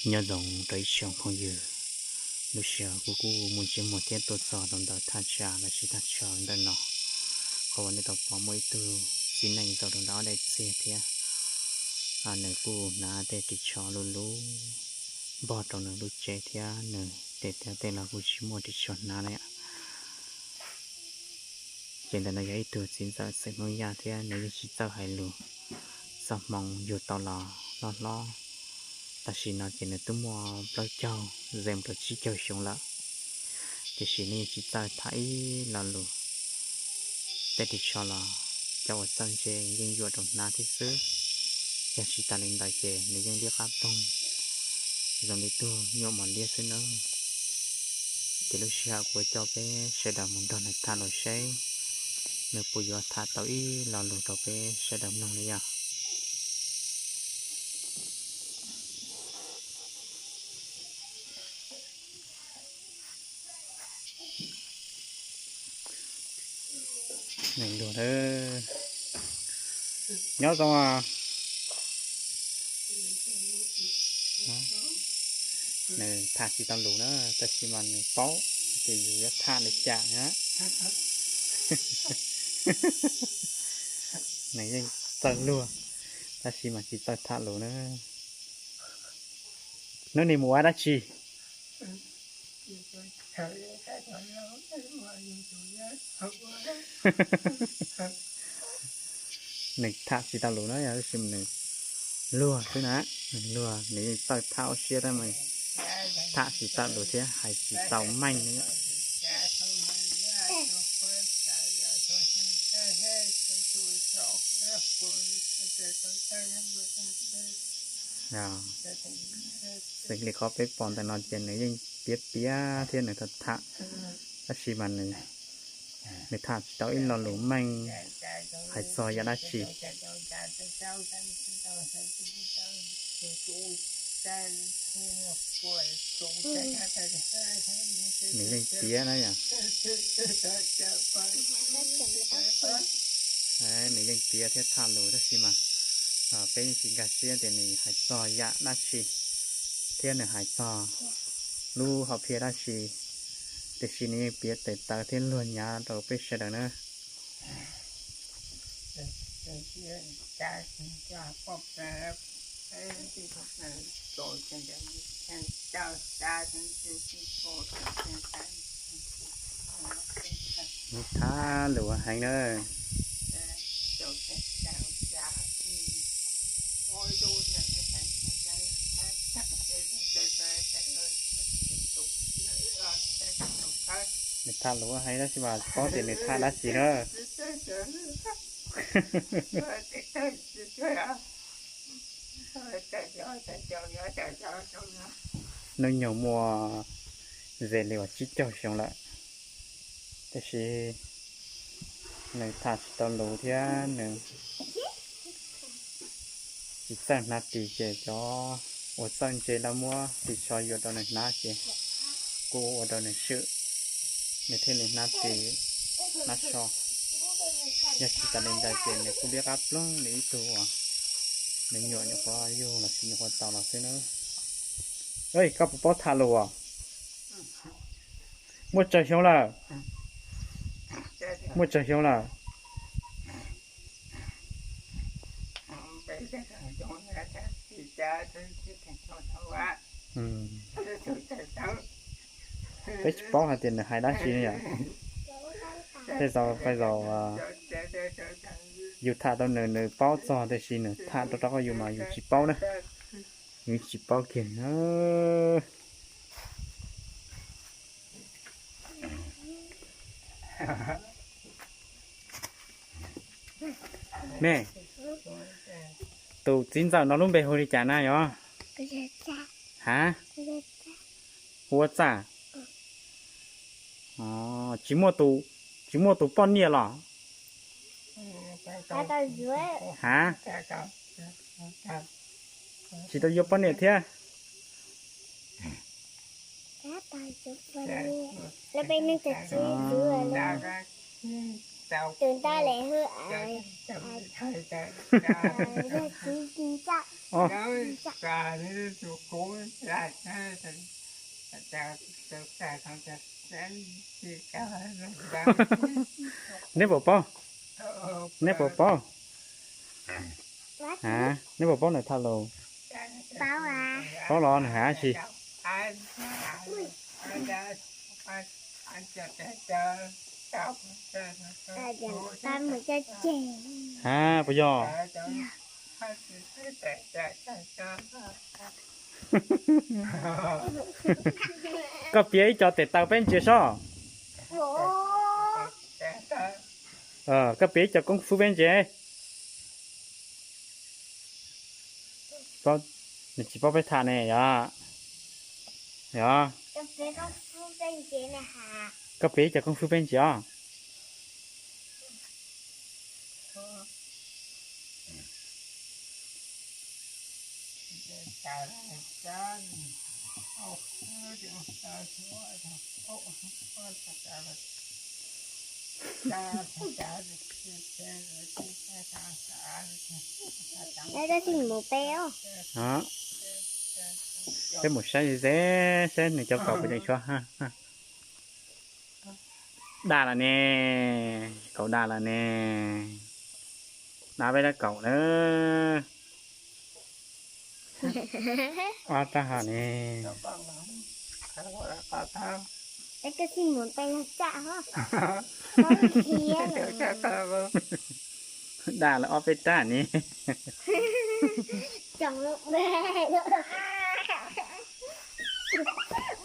Nyob zoo rau ib tsoom phooj ywg, lub sij hawm kuv kuj mus ntsej muag thiab tuaj txog rau ntawm thaj tsam los sis thaj tsam ntawm no, qhov uas nej tau pom muaj ib tug txiv neej zaum rau nram ob daim txiag thiab nws kuj hnav tej ris tsho luv luv npog rau nws lub tsev thiab nws tej tiab tej los kuj tsis muaj ris tsho hnav na. Ces ntawm no yog ib tug txiv ntxawm xeem Hmoob Yaj thiab nws yeej tsis txawj hais lus. Txoj hmoo yug tau los hlob hlob, tam sim no ces nws twb muaj plaub caug ze plaws tsib caug xyoo lawm, tiam sis nws yeej tsis txawj tham ib lo lus. Tej ris tsho los cov uas txawj ntse yeej yuam rau hnav thiab xwb. Yog tsis tas li ntawd ces nws yeej liab qab ploog zoo li tug nyuam mos liab xwb nawb. Ces lub sij hawm kuv coj peb sawv daws mus nrog nws tham lus seb nws puas yuav tham tau ib lo lus rau peb sawv daws mloog li yog. Nws luag, nyob zoo. Nws tham tsis tau lus na, tab sis mas nws paub tias yus yuav tham li cas na. Nws yeej txawj luag, tab sis mas tsis txawj tham lus na. Hnub no mus ua dab tsi? Nws tham tsis tau lus na, yog tab sis nws luag xwb na, nws luag nws yeej txawj tham ua siab tab mas tham tsis tau lus thiab hais tsis tau meej li. Xws li qhov peb pom ntawm no ces nws yeej piav piav thiab nws tham tham, tab sis mas nws tham tsis tau ib lo lus meej hais txog yam dab tsi. Nws yeej piav na yom. Nws yeej piav thiab tham lus tab sis mas peb yeej tsis nkag siab tias nws hais txog yam dab tsi thiab nws hais txog lub hom phiaj dab tsi, tiam sis nws yeej piav tes taw thiab luag nyav rau peb sawv daws na. Nws tham lus heev na. Nws tham lus heev tab sis mas paub tias nws tham dab tsi na. Hnub nyoog muaj ze li uas tsib caug xyoo lawm, tab sis nws tham tsis tau lus thiab nws tsis txawj hnav ris ces cov uas txawj ntse lawv muab ris tsho yuav rau nws hnav ces kuj ua rau nws swm, nws thiaj li hnav ris hnav tsho. Yog tsis tas li ntawd ces nws kuj liab qab ploog li ib tug uas nws nyuam nyuam qhuav yug los sis nyuam qhuav tau los xwb na. Koj puas paub tham lus os? Muaj tsawg xyoo lawm? Muaj tsawg xyoo lawm? Peb tsis paub hais tias nws hais dab tsi ne yom. Tej zaum qee zaum yus tham tau nws, nws paub txog, tiam sis nws tham rau rau qhov yus mas yus tsis paub na. Yus tsis paub kiag na. Me, tus txiv ntxawm no lub npe hu li cas na yom? Ha? Hu ua Txaj. Tsis muaj tus, tsis muaj tus poj niam los? Ha? Tsis tau yuav poj niam thiab. Tus ntawd lawm hwj. Neb puas paub? Neb puas paub? Neb puas paub nws tham lus? Paub los nws hais dab tsi? Ha, puas yog? Koj piav ib co tes taw peb ntsia sob. Koj piav ib co koob fwb peb ntsia. Nws tsis paub peb tham ne yog? Yog. Koj piav ib co koob fwb peb ntsia os. Peb mus saib ze, saib nws cov kaus puas tseem tshuav. Daj lawm ne, kaus daj lawm ne. Dab peb dab kaus na. Ob rab hov ne. Daj lawm ob peb rab ne.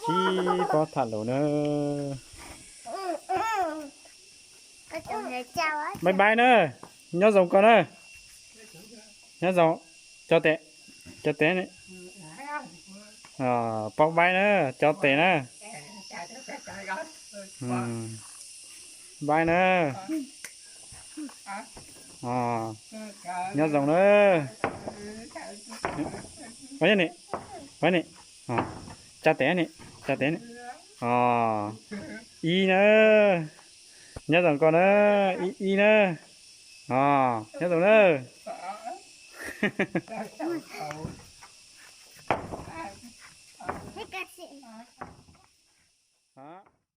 Tsis paub tham lus na. Bye bye na, nyob zoo koj na. Nyob zoo, cov tes, cov tes ne. Pab bye na, cov tes na. Bye na. Nyob zoo na. Ni, ni, tsa tes ni, tsa tes ni. Ib na. Nyob zoo koj na, ib, ib na. Nyob zoo na.